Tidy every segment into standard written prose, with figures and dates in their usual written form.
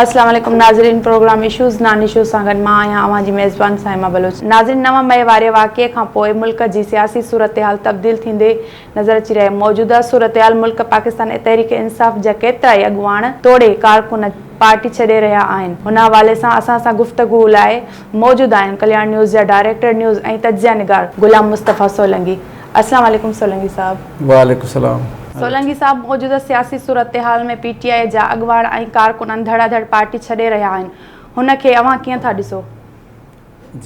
السلام عليڪم ناظرين پروگرام اشوز نان اشوز سان گڏ مان آهيان اوهان جي ميزبان صائمه بلوچ ناظرين 9 مئي واري واقعي کان پوء ملڪ جي سياسي صورتحال تبديل ٿيندي نظر اچي رهي موجوده صورتحال ملڪ پاڪستان تحريڪ انصاف جا ڪيترائي اڳواڻ توڙي ڪارڪن پارٽي ڇڏي رهيا آهن ان حوالي سان اسان سان گفتگو لاء موجود آهن ڪلياڻ نيوز جا ڊائريڪٽر نيوز ۽ تجزيه نگار غلام مصطفيٰ سولنگي السلام عليڪم سولنگي صاحب. وعليڪم السلام. سولنگي صاحب موجوده سياسي صورتحال ۾ پي ٽي آء جا اڳواڻ ۽ ڪارڪنن ڌڙا ڌڙ پارٽي ڇڏي رهيا آهن هن کي اوهان ڪيئن ٿا ڏسو؟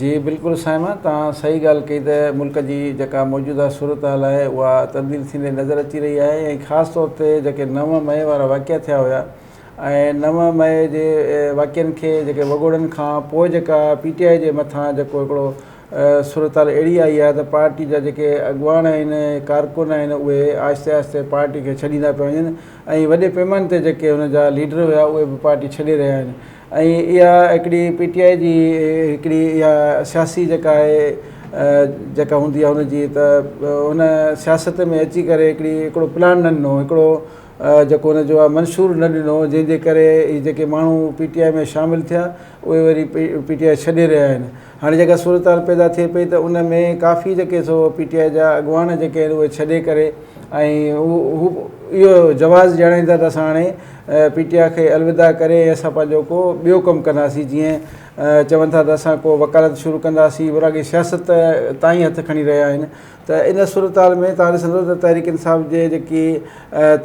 جي بلڪل صائمه توهان صحيح ڳالهه ڪئي ته ملڪ جي جيڪا موجوده صورتحال آهي اها تبديل ٿيندي نظر اچي رهي آهي ۽ خاص طور تي جيڪي 9 مئي وارا واقعا ٿيا هيا ۽ 9 مئي جي واقعن کي جيڪي وڳوڙن کان پوء جيڪا پي ٽي آء جي مٿان جيڪو هڪڙو صورتحال اهڙي آئي آهي ته پارٽي جا جيڪي اڳواڻ آهن ڪارڪن آهن اهي آهستي آهستي پارٽي کي ڇڏيندا پيا وڃن ۽ وڏي پيماني تي جيڪي هن جا ليڊر هيا اهي به پارٽي ڇڏي رهيا آهن ۽ اها هڪڙي پي ٽي آء جي هڪڙي اها سياسي جيڪا آهي جيڪا هوندي آهي ان جي ته ان سياست ۾ اچي ڪري هڪڙي هڪڙو پلان نه ڏنو هڪڙو جيڪو ان جو آهي منشور نه ڏنو جنهن جي ڪري هي جيڪي ماڻهو پي ٽي آء ۾ شامل ٿيا اهي وري پي ٽي آء ڇڏي رهيا آهن هاڻي جيڪا صورتحال پيدا ٿئي پئي ته ان ۾ ڪافي جيڪي سو پي ٽي آء جا اڳواڻ جيڪي آهن اهي ڇڏي ڪري ۽ هو اهو جواز ڄاڻائيندا ته اسان هاڻي پي ٽي آء کي الوداع ڪري ۽ اسان پنهنجو ڪو ٻيو ڪم ڪنداسين جيئن چون ٿا ته اسان ڪو وڪالت شروع ڪنداسين وراڳي سياست تائين هٿ کڻي رهيا آهن ته ان صورتحال ۾ توهان ڏسندو ته تحريڪ انصاف جي جيڪي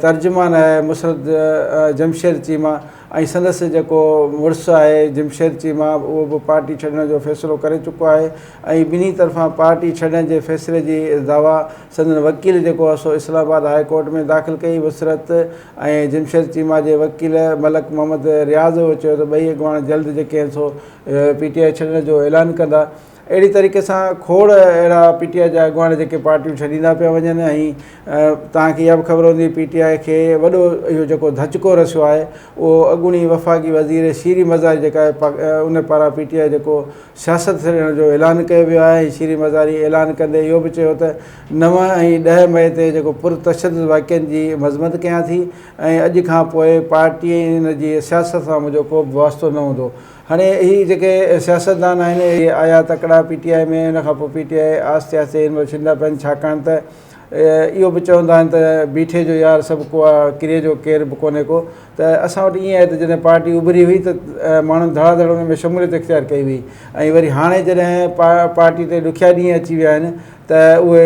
ترجمان آهي مسرت جمشيد چيما ۽ سندس جيڪو مڙس آهي جمشيد چيما اهو به پارٽي ڇڏڻ جو فيصلو ڪري چڪو آهي ۽ ٻنهي طرفان پارٽي ڇڏڻ جي فيصلي جي دعويٰ سندن وڪيل جيڪو آهي سو اسلام آباد هاء ڪورٽ ۾ داخل ڪئي. وسرت ۽ جمشيد چيما جي وڪيل ملڪ محمد رياض اهو چيو ته ٻئي اڳواڻ جلد جيڪي آهن سو پي ٽي آء ڇڏڻ جو اعلان ڪندا. اهڙي طريقي سان کوڙ اهڙا پي ٽي آء جا اڳواڻ جيڪي پارٽيون ڇڏيندا پيا وڃن ۽ توهان کي اها به خبر هوندي پي ٽي آء کي وڏو اهو جيڪو ڌچڪو رسيو آهي اهو اڳوڻي وفاقي وزير شيري مزاري جيڪا آهي ان پاران پي ٽي آء جيڪو سياست ڇڏڻ جو اعلان ڪيو ويو آهي ۽ شيرين مزاري اعلان ڪندي اهو به چيو ته 9 ۽ 10 مئي تي جيڪو پرتشدد واقعن جي مذمت ڪيان ٿي ۽ اڄ کان پوء پارٽي ۽ ان جي سياست سان منهنجو ڪو به واسطو نه هوندو. هاڻي هي جيڪي سياستدان آهن اهي آيا تڪڙا پي ٽي آء ۾ ان کان پوء پي ٽي آء آهستي آهستي هن مهل ڇڏيندا پيا وڃن ڇاڪاڻ ته اهو به چوندا آهن ته بيٺي جو يار سڀ ڪو آ ڪري جو ڪير به ڪونهي ڪو ته اسان وٽ ائين آهي ته جڏهن پارٽي اڀري هئي ته ماڻهن ڌڙا ڌڙ ان ۾ شموليت اختيار ڪئي هئي ۽ وري هاڻي جڏهن پارٽي تي ڏکيا ڏينهن اچي ويا آهن ته اهي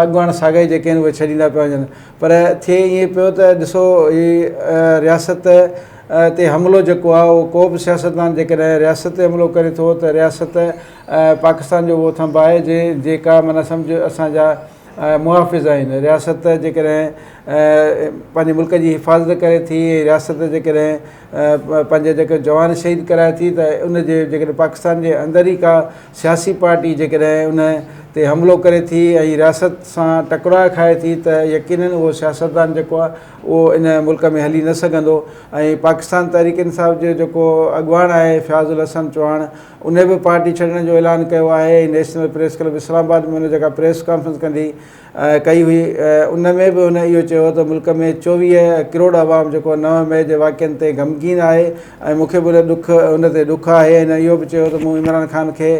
اڳواڻ ساڳيا ئي جيڪي آهن اهي ڇڏيندا پيا وڃن پر ٿئي ائين پيو ته ڏسو هي رياست تي حملو جيڪو آهي اهو ڪو به سياستدان جيڪڏهن رياست تي حملو ڪري ٿو ته رياست پاڪستان جو اهو ٿنڀ آهي جنهن جيڪا معنيٰ سمجهه اسان جا محافظ آهن رياست جيڪڏهن پنهنجي ملڪ جي حفاظت ڪري ٿي ۽ رياست جيڪڏهن پنهنجا جيڪي جوان شهيد ڪرائي ٿي ته ان جي جيڪڏهن پاڪستان جي اندر ئي ڪا سياسي پارٽي جيڪڏهن ان تي حملو ڪري ٿي ۽ رياست سان ٽڪراء کائي ٿي ته يقينن اهو سياستدان جيڪو آهي اهو ان ملڪ ۾ هلي نه سگهندو ۽ پاڪستان تحريڪ انصاف جو جيڪو اڳواڻ آهي فياض الحسن چوهاڻ ان به پارٽي ڇڏڻ جو اعلان ڪيو آهي ۽ national press club Islamabad ۾ ان جيڪا پريس ڪانفرنس ڪندي ڪئي هئي ان ۾ به هن اهو چيو ته ملڪ ۾ 24 ڪروڙ عوام جيڪو 9 مئي جي واقعن تي غمگين آهي ۽ مون کي به ان ڏک ان تي ڏک آهي. هن اهو به چيو ته مون عمران خان کي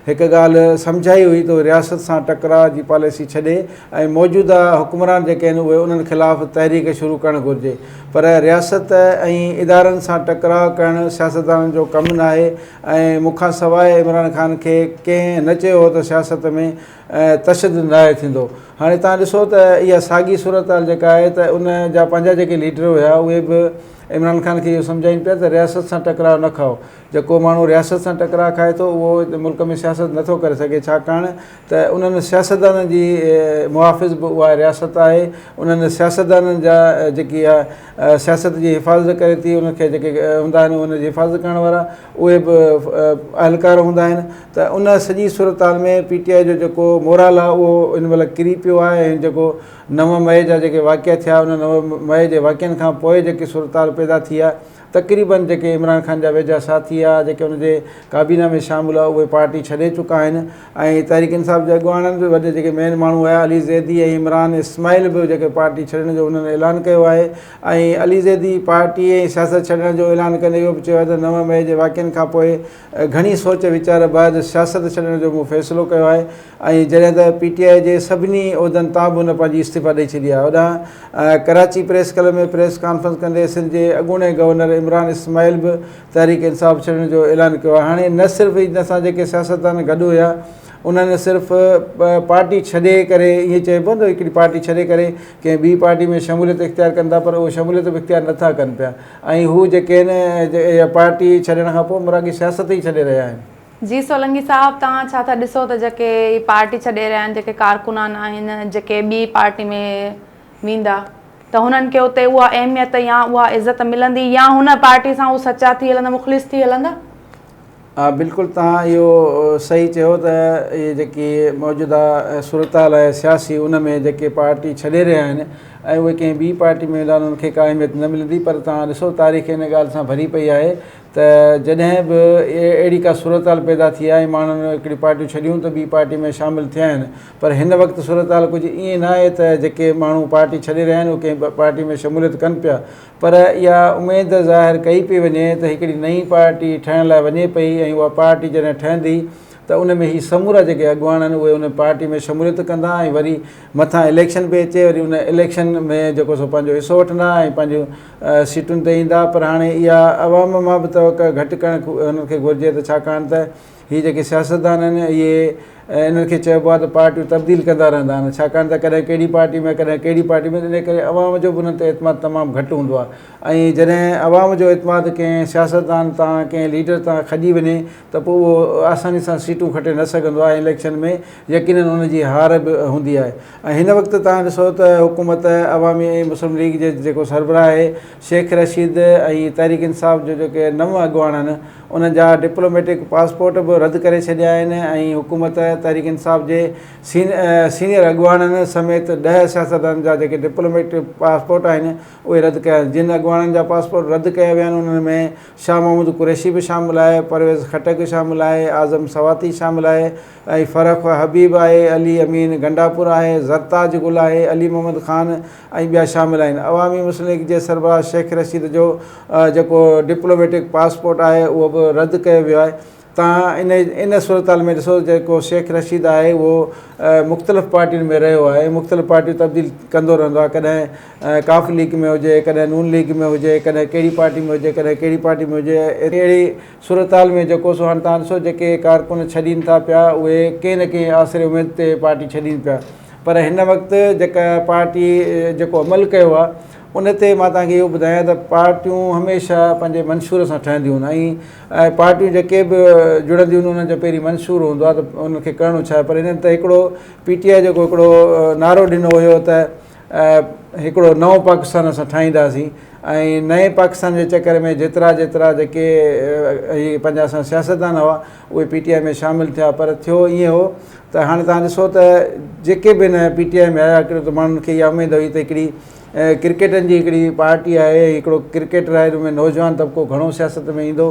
هڪ ڳالهه سمجهائي هئي ته هو رياست سان ٽڪراء جي پاليسي ڇڏي ۽ موجوده حڪمران جيڪي آهن اهي انهن خلاف تحريڪ شروع ڪرڻ گهرجي پر رياست ۽ ادارن سان ٽڪراء ڪرڻ سياستدانن جو ڪم ناهي ۽ مون کان سواء عمران خان کي ڪنهن نه چيو هو ته سياست ۾ تشدد ناهي ٿيندو. هاڻي توهان ڏسو ته اها ساڳي صورتحال جيڪا آهي ته ان جا پنهنجا جيڪي ليڊر هيا اهي به عمران خان کي اهو سمجهائين پيا ته رياست سان ٽڪراء نه کائو. جيڪو ماڻهو رياست سان ٽڪراء کائي ٿو اهو ملڪ ۾ سياست نٿو ڪري سگهي ڇاڪاڻ ته انهن سياستدانن جي محافظ به اها رياست آهي انهن سياستدانن جا جيڪي اها سياست جي حفاظت ڪري ٿي انهن کي جيڪي هوندا آهن ان جي حفاظت ڪرڻ وارا اهي به اهلڪار هوندا آهن ته ان سڄي صورتحال ۾ پي ٽي آء جو جيڪو مورال آهي اهو ان مهل ڪري پيو آهي ۽ جيڪو 9 مئي جا جيڪي واقعا ٿيا ان 9 مئي جي واقعن کان پوء جيڪي صورتحال پيدا ٿي آهي تقريبن جيڪي عمران خان جا ويجها ساٿي ها جيڪي ان جي ڪابينا ۾ شامل هئا اهي پارٽي ڇڏي چڪا آهن ۽ تحريڪ انصاف جي اڳواڻن به وڏي جيڪي مين ماڻهو هيا علي زيدي ۽ عمران اسماعيل به جيڪي پارٽي ڇڏڻ جو انهن اعلان ڪيو آهي ۽ علي زيدي پارٽي ۽ سياست ڇڏڻ جو اعلان ڪندي اهو به چيو آهي ته 9 مئي جي واقعن کان پوء گهڻي سوچ ويچار بعد سياست ڇڏڻ جو مون فيصلو ڪيو آهي ۽ جڏهن ته پي ٽي آء جي سڀني عهدن تان به هن پنهنجي استعيفا ڏئي ڇڏي آهي. هوڏانهن Karachi press club ۾ press conference ڪندي سنڌ جي اڳوڻي گورنر عمران اسماعيل به تحريڪ انصاف ڇڏڻ جو اعلان ڪيو آهي. هاڻي نه صرف هن سان جيڪي سياستدان گڏ هيا انهن صرف پارٽي ڇڏي ڪري ائين چئبو نه ته هڪڙي پارٽي ڇڏي ڪري ڪنهن ٻي پارٽي ۾ شموليت اختيار ڪن ٿا پر اهو شموليت به اختيار نٿا ڪن پيا ۽ هو جيڪي آهن اها پارٽي ڇڏڻ کان پوء مراڳي سياست ئي ڇڏي رهيا آهن. جي سولنگي صاحب توهان ڇا ٿا ڏسو ته جيڪي هي پارٽي ڇڏي رهيا آهن جيڪي ڪارڪنان آهن جيڪي ٻي پارٽي ۾ ويندا ته هنن کي اتي اها اهميت يا اها عزت ملندي يا هن پارٽي سان هو سچا ٿي هلندا مخلص ٿي هلندا؟ ها بلڪل توهان اهو صحيح چيو ته اهي جيڪي موجوده صورتحال آهي سياسي ان ۾ جيڪي پارٽي ڇڏي رهيا آهن ۽ اهي ڪنهن ٻي پارٽي ۾ ويندا انهن کي ڪا اهميت نه ملندي پر توهان ڏسو تاريخ ان ڳالهه سان ڀري پئي آهي ته جڏهن به اهڙي ڪا صورتحال پيدا ٿي آهي ۽ ماڻهن هڪڙي پارٽيون ڇڏيون ته ٻي پارٽي ۾ شامل ٿيا آهن پر هن وقت صورتحال ڪجهه ائين نه آهي ته جيڪي ماڻهو پارٽي ڇڏي رهيا آهن اهي ڪنهن پارٽي ۾ شموليت ڪن پيا پر اها اميد ظاهر ڪئي پئي وڃي ته هڪڙي نئين پارٽي ٺهڻ لاء وڃي پئي ۽ اها پارٽي جڏهن ٺهندي ته ان ۾ هي سمورا جيڪي اڳواڻ آهن اهي ان پارٽي ۾ شموليت ڪندا ۽ وري مٿان اليڪشن به اچي وري ان اليڪشن ۾ جيڪو سو پنهنجو حصو وٺندا ۽ پنهنجون سيٽن تي ايندا پر هاڻي اها عوام مان به توقع گهٽ ڪرڻ انهن کي گهرجي ته ڇاڪاڻ ته هي جيڪي سياستدان آهن اهي انهن کي چئبو آهي ته پارٽيون تبديل ڪندا رهندا آهن ڇاڪاڻ ته ڪڏهن ڪهڙي پارٽي ۾ ڪڏهن ڪهڙي پارٽي ۾ ان ڪري عوام جو به انهن تي اعتماد تمام گهٽ هوندو آهي ۽ جڏهن عوام جو اعتماد ڪنهن سياستدان تان ڪنهن ليڊر تان کڄي وڃي ته پوء اهو آساني سان سيٽون کٽي نه سگهندو آهي اليڪشن ۾ يقينن ان جي هار به هوندي آهي ۽ هن وقت توهان ڏسو ته حڪومت عوامي ۽ مسلم ليگ جي جيڪو سربراهه آهي شيخ رشيد ۽ تحريڪ انصاف جو جيڪي نو اڳواڻ آهن انهن جا ڊپلوميٽڪ پاسپورٽ به رد ڪري ڇڏيا آهن ۽ حڪومت تحريڪ انصاف جي سينيئر اڳواڻن سميت ڏهه سياستدانن جا جيڪي ڊپلوميٽڪ پاسپورٽ آهن اهي رد ڪيا آهن جن اڳواڻن جا پاسپورٽ رد ڪيا ويا آهن انهن ۾ شاهه محمود قريشي به شامل آهي پرويز خٽڪ شامل آهي اعظم سواتي شامل آهي ۽ فرخ حبيب آهي، علي امين گنڊاپور آهي، زرتاج گل آهي، علي محمد خان ۽ ٻيا شامل آهن. عوامي مسلم ليگ جي سربراهه شيخ رشيد جو جيڪو ڊپلوميٽڪ پاسپورٽ آهي اهو به رد ڪيو ويو آهي. تان ان ان صورتحال ۾ ڏسو جيڪو شيخ رشيد آهي اهو مختلف پارٽين ۾ رهيو آهي مختلف پارٽيون تبديل ڪندو رهندو آهي ڪڏهن قاف ليگ ۾ هجي ڪڏهن نون ليگ ۾ هجي ڪڏهن ڪهڙي پارٽي ۾ هجي ڪڏهن ڪهڙي پارٽي ۾ هجي اهڙي صورتحال ۾ جيڪو سو هاڻ تان ڏسو جيڪي ڪارڪن ڇڏين ٿا پيا اهي ڪنهن نه ڪنهن آسري اميد تي پارٽي ڇڏين پيا پر هن وقت جيڪا پارٽي جيڪو عمل ڪيو آهي ان تي مان توهان کي اهو ٻڌايان ته پارٽيون هميشه پنهنجي منشور سان ٺهنديون آهن ۽ پارٽيون جيڪي به جڙنديون آهن انهن جو پهرين منشور هوندو آهي ته انهن کي ڪرڻو ڇا آهي پر هنن ته هڪڙو پي ٽي آء جيڪو هڪڙو نعرو ڏنو هيو ته هڪڙو نئون پاڪستان اسان ٺاهينداسين ۽ نئين پاڪستان جي چڪر ۾ جيترا جيترا جيڪي هي پنهنجا اسان سياستدان هئا اهي پي ٽي آء ۾ شامل ٿيا پر ٿيو ائين هو ته هاڻي تهان ڏسو ته جيڪي به هن پي ٽي آء ۾ آيا هڪڙو ته ماڻهن کي اها اميد هئي ته هڪڙي ڪرڪيٽن جي هڪڙي پارٽي آهي هڪڙو ڪرڪيٽر آهي ان ۾ نوجوان طبقو گهڻو سياست ۾ ايندو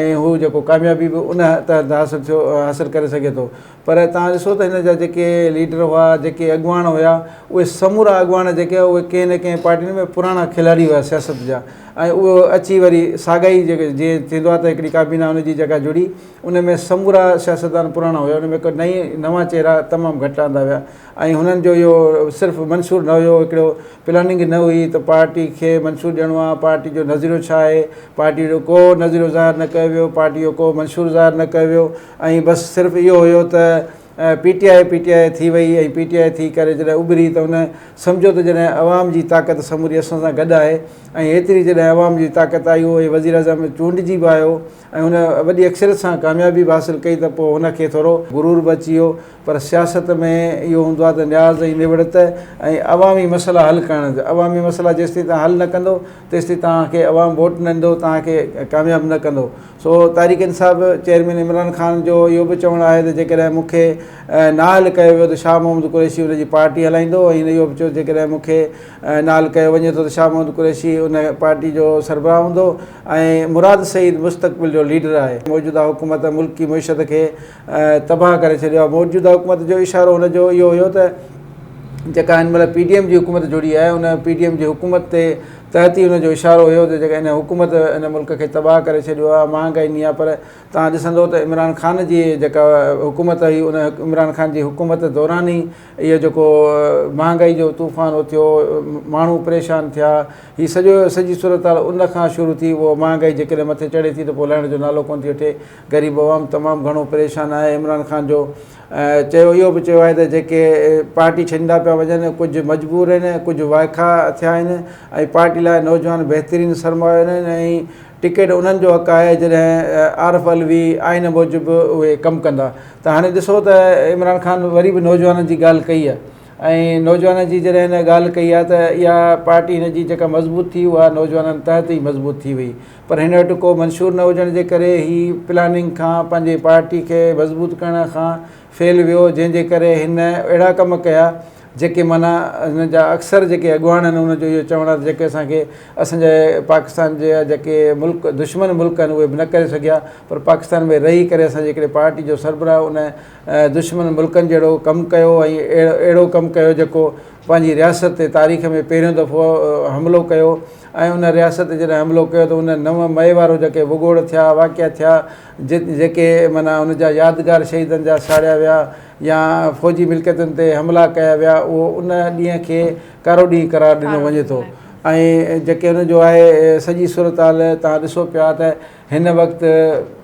۽ هو جيڪو ڪاميابي به ان تحت حاصل ٿيو حاصل ڪري سگهي ٿو پر توهان ڏسو ته هن جا جيڪي ليڊر هئا، جيڪي اڳواڻ هيا، اهي سمورا اڳواڻ جيڪي هئا اهي ڪنهن نه ڪنهن پارٽين ۾ پراڻا کلاڙي هيا سياست جا ۽ اهو اچي وري ساڳا ئي جيڪي جيئن ٿيندو آهي ته هڪڙي ڪابينا ان جي جيڪا جڙي ان ۾ سمورا سياستدان پراڻا هيا ان ۾ ڪو نئين نوان چهرا تمام گهٽ آندا ويا ۽ هنن جو اهو صرف منشور نه هيو هڪڙو پلاننگ نه هئي ته پارٽي کي منشور ڏيڻو آهي، پارٽي جو نظريو ڇا آهي، پارٽي جو ڪو نظريو ظاهر نه ڪيو ويو، پارٽي جو ڪو منشور ظاهر نه ڪيو ويو ۽ بس صرف اهو هيو ته P T I P T I ٿي وئي ۽ پي ٽي آء ٿي ڪري جڏهن اڀري ته ان سمجهيو ته جڏهن عوام جي طاقت سموري اسان سان گڏ آهي ۽ ايتري جڏهن عوام جي طاقت آئي هو ۽ وزيراعظم چونڊجي به آيو ۽ هن وڏي اڪثريت سان ڪاميابي به حاصل ڪئي ته پوء هن کي ٿورو غرور به اچي ويو پر سياست ۾ اهو هوندو آهي ته نياز ۽ نوڙت ۽ عوامي مسئلا حل ڪرڻ جا عوامي مسئلا جيستائين توهان حل نه ڪندو تيستائين توهان کي عوام ووٽ نه ڏيندو توهان کي ڪامياب نه ڪندو سو تحريڪ انصاف چيئرمين عمران خان جو اهو به چوڻ آهي ته جيڪڏهن مون کي نااهل ڪيو ويو ته شاهه محمد قريشي ان جي پارٽي هلائيندو ۽ هن اهو به چيو جيڪڏهن مون کي نااهل ڪيو وڃي ٿو ته شاهه محمد قريشي ان پارٽي جو سربراهه هوندو ۽ مراد سعيد مستقبل جو ليڊر آهي. موجوده حڪومت ملڪي معيشت کي تباهه ڪري ڇڏيو آهي. موجوده حڪومت جو اشارو هن جو اهو هيو ته جيڪا هن مهل پي ڊي ايم جي حڪومت جڙي آهي ان پي ڊي ايم جي حڪومت تي تحت ئي هن جو اشارو هيو ته جيڪا هن حڪومت هن ملڪ کي تباهه ڪري ڇڏيو آهي مهانگائي ني آهي پر توهان ڏسندو ته عمران خان جي جيڪا حڪومت هئي ان عمران خان جي حڪومت دوران ئي اهو جيڪو مهانگائي جو طوفان اٿيو ماڻهو پريشان ٿيا هي سڄو سڄي صورتحال ان کان شروع ٿي اهو مهانگائي جيڪڏهن مٿي چڙهي ٿي ته پوء لهڻ جو نالو ڪونه ٿي وٺي غريب عوام تمام گهڻو پريشان آهي عمران خان جو چيو اهو به چيو آهي ته جيڪي پارٽي ڇڏيندا پيا وڃن ڪجهه مجبور آهن ڪجهه وائکا ٿيا آهن ۽ پارٽي لاء نوجوان بهترين سرمايو آهن ۽ ٽڪيٽ انهن جو حق آهي جڏهن عارف علوي آئين موجب اهي ڪم ڪندا ته هاڻي ڏسو ته عمران خان وري به نوجوانن جي ڳالهه ڪئي آهي ۽ نوجوانن جي جڏهن هن ڳالهه ڪئي آهي ته اها پارٽي هن جي جيڪا مضبوط ٿي اها نوجوانن تحت ئي مضبوط ٿي وئي پر هن وٽ ڪو منشور نه هجڻ جي ڪري هي پلاننگ کان پنهنجي پارٽي کي مضبوط ڪرڻ کان فيل ويو جنهن جي ڪري هن اهڙا ڪم ڪيا جيڪي معنيٰ هن جا اڪثر جيڪي اڳواڻ آهن انهن جو اهو چوڻ آهي ته جيڪي اسان کي اسان جي پاڪستان جي جيڪي ملڪ دشمن ملڪ آهن اهي به نه ڪري سگهيا پر پاڪستان ۾ رهي ڪري اسان جي هڪڙي پارٽي جو سربراهه ان دشمن ملڪن جهڙو ڪم ڪيو ۽ اهڙو ڪم ڪيو جيڪو پنهنجي رياست تي تاريخ ۾ پهريون دفعو حملو ڪيو ۽ ان رياست تي جڏهن حملو ڪيو ته ان 9 مئي وارو جيڪي وڳوڙ ٿيا واقعا ٿيا جيڪي معنيٰ ان جا يادگار شهيدن جا ساڙيا ويا يا فوجي ملڪيتن تي حملا ڪيا ويا اهو ان ڏينهن کي ڪارو ڏينهن قرار ڏنو وڃي ٿو ۽ جيڪي ان جو آهي سڄي صورتحال توهان ڏسو پيا ته هن وقت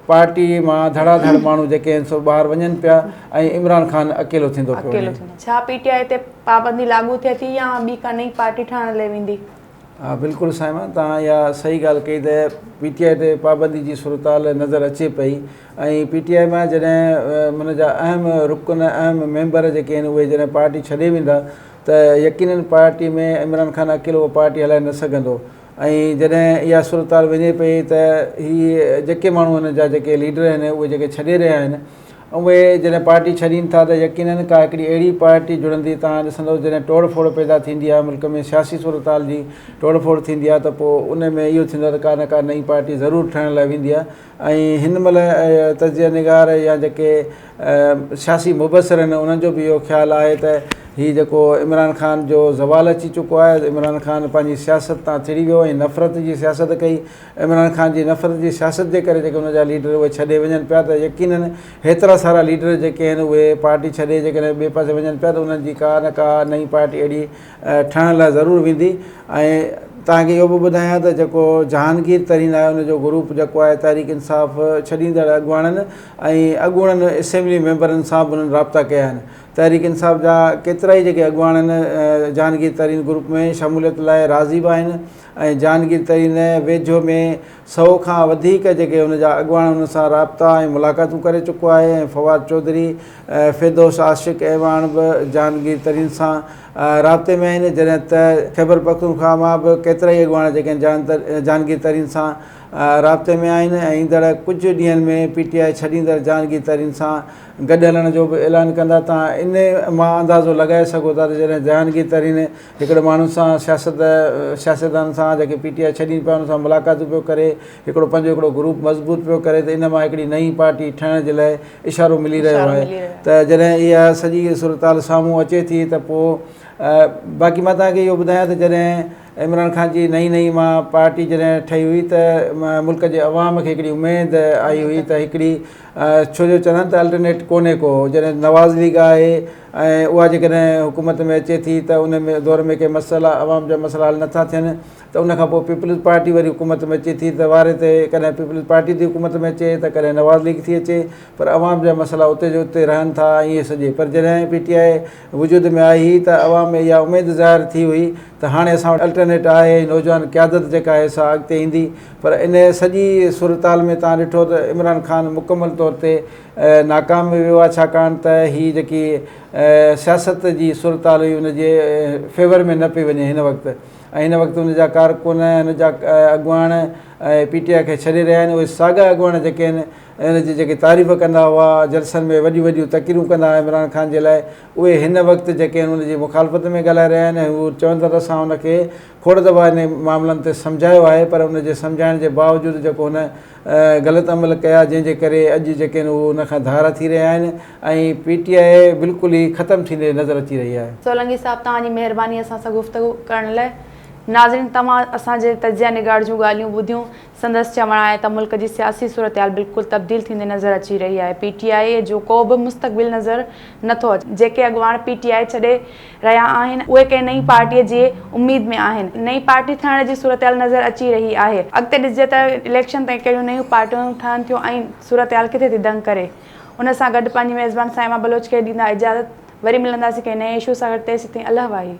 پارٽي مان ڌڙا ڌڙ ماڻهو جيڪي آهن سو ٻاهر وڃن پيا ۽ عمران خان اڪيلو ٿيندو پيو وڃي. ڇا پي ٽي آء تي پابندي لاڳو ٿئي ٿي يا ٻي ڪا نئين پارٽي ٺاهڻ لئي ويندي؟ ها بلڪل صائمه توهان اها صحيح ڳالهه ڪئي ته پي ٽي آء تي پابندي جي صورتحال نظر اچي پئي ۽ پي ٽي آء مان جڏهن ان جا اهم رڪن اهم ميمبر جيڪي آهن اهي جڏهن پارٽي ڇڏي ويندا ته يقينن پارٽي ۾ عمران خان اڪيلو اها پارٽي هلائي نه سگهندو ۽ جڏهن اها صورتحال وڃي پئي ته هي جيڪي ماڻهو هن جا جيڪي ليڊر آهن اهي جيڪي ڇڏي رهيا آهن اهي جڏهن پارٽي ڇڏين ٿا ته يقينن ڪا هڪڙي اهڙي پارٽي جڙندي توهان ڏسندو جڏهن ٽوڙ ڦوڙ پيدا ٿيندي آهي ملڪ ۾ سياسي صورتحال جي ٽوڙ ڦوڙ ٿيندي آهي ته پوء ان ۾ اهو ٿيندو آهي ته ڪا نه ڪا نئين پارٽي ضرور ٺهڻ لاء ويندي آهي ۽ هن مهل تجزيه نگار يا جيڪي سياسي مبصر آهن انهن جو به اهو خيال آهي ته هي جيڪو عمران خان جو زوال اچي چڪو آهي عمران خان پنهنجي سياست تان ٿڙي ويو ۽ نفرت جي سياست ڪئي عمران خان جي نفرت جي سياست جي ڪري جيڪي ان جا ليڊر اهي ڇڏي وڃن پيا ته يقينن هيترا سارا ليڊر جيڪي آهن اهي پارٽي ڇڏي جيڪڏهن ٻئي پاسي وڃن پيا ته انهن جي ڪا نه ڪا نئين پارٽي اهڙي ٺهڻ لاء ضرور ويندي ۽ توهان کي اهو به ٻڌايان ته جيڪو جهانگير ترين آهي ان جو گروپ جيڪو آهي تحريڪ انصاف ڇڏيندڙ اڳواڻن ۽ اڳوڻن اسيمبلي ميمبرن سان به انهن رابطا ڪيا آهن تحريڪ انصاف جا ڪيترائي جيڪي اڳواڻ آهن جهانگير ترين گروپ ۾ شموليت لاء راضي به آهن ۽ جهانگير ترين ويجهو ۾ سئو کان وڌيڪ جيڪي ان جا اڳواڻ ان سان رابطا ۽ ملاقاتون ڪري چڪو آهي ۽ فواد چوڌري، فردوس عاشق اعواڻ به جهانگير ترين سان رابطي ۾ آهن جڏهن ته خيبرپختونخواهه مان به ڪيترائي اڳواڻ جيڪي آهن جهانگير ترين سان رابطي ۾ آهن ۽ ايندڙ ڪجهه ڏينهن ۾ پي ٽي آء ڇڏيندڙ جهانگير ترين سان گڏ هلڻ جو به اعلان ڪندا تان ان مان اندازو لڳائي سگهو ٿا ته جڏهن جهانگير ترين هڪڙي ماڻهن سان سياست سياستدانن سان جيڪي پي ٽي آء ڇڏين پيا انهن سان ملاقاتون پيو ڪري هڪڙو پنهنجو هڪڙو گروپ مضبوط پيو ڪري ته ان مان هڪڙي نئين پارٽي ٺهڻ جي لاء اشارو ملي رهيو آهي ته جڏهن اها سڄي صورتحال سامهون اچي ٿي ته پوء باقي مان توهان کي اهو ٻڌايان ته جڏهن عمران خان جي نئين نئين مان پارٽي جڏهن ٺهي هئي ته ملڪ جي عوام کي هڪڙي اميد آئي هئي ته هڪڙي ڇو جو چون ته الٽرنيٽ ڪونهي ڪو جڏهن نواز ليگ آهي ۽ اها جيڪڏهن حڪومت ۾ اچي ٿي ته ان ۾ دور ۾ ڪي مسئلا عوام جا مسئلا حل نٿا ٿين ته ان کان پوء پيپلز پارٽي وري حڪومت ۾ اچي ٿي ته واري تي ڪڏهن پيپلز پارٽي ٿي حڪومت ۾ اچي ته ڪڏهن نواز ليگ ٿي اچي پر عوام جا مسئلا اتي جو اتي رهن ٿا ۽ ائين سڄي پر جڏهن پي ٽي آء وجود ۾ آئي هئي ته عوام ۾ اها اميد ظاهر ٿي هئي ته هاڻي اسان وٽ الٽرنيٽ آهي ۽ نوجوان قيادت جيڪا آهي سا اڳتي ايندي پر ان سڄي صورتحال ۾ توهان ڏٺو ته عمران خان مڪمل طور تي ناڪام ويو آهي ڇاڪاڻ ته هي جيڪي سياست جي صورتحال هئي ان جي فيور ۾ نه پئي وڃي هن وقت ۽ هن وقت ان جا ڪارڪن هن جا اڳواڻ ۽ پي ٽي آء کي ڇڏي رهيا آهن اهي ساڳا اڳواڻ جيڪي آهن ۽ ان جي جيڪي تعريف ڪندا هئا جلسن ۾ وڏيون وڏيون تقريرون ڪندا هئا عمران خان جي لاء اهي هن وقت جيڪي آهن ان جي مخالفت ۾ ڳالهائي رهيا آهن ۽ هو چون ٿا ته اسان ان کي کوڙ دفعا انهي معاملن تي سمجهايو آهي پر ان جي سمجهائڻ جي باوجود جيڪو هن غلط عمل ڪيا جنهن جي ڪري اڄ جيڪي آهن اهو ان کان ڌار ٿي رهيا آهن ۽ پي ٽي آء بلڪل ئي ختم ٿيندي نظر اچي رهي آهي. سولنگي صاحب توهان جي مهرباني اسان سان گفتگو ڪرڻ لاء. ناظرين توهان اسان جي تجزيه نگار جون ڳالهيون ٻڌيون سندس چوڻ آهي ته ملڪ جي سياسي صورتحال بلڪل تبديل ٿيندي نظر اچي رهي آهي پي ٽي آء جو ڪو به مستقبل نظر نه ٿو اچي جيڪي اڳواڻ پي ٽي آء ڇڏي رهيا آهن اهي ڪنهن نئين پارٽي جي اميد ۾ آهن نئين پارٽي ٺهڻ جي صورتحال نظر اچي رهي آهي اڳتي ڏسجي ته اليڪشن تائين ڪهڙيون نيون پارٽيون ٺهن ٿيون ۽ صورتحال ڪٿي ٿي دنگ ڪري ان سان گڏ پنهنجي ميزبان صائمه بلوچ کي ڏيندا اجازت وري ملنداسين ڪنهن نئين اشو سان گڏ تيسيتائين الله واهي.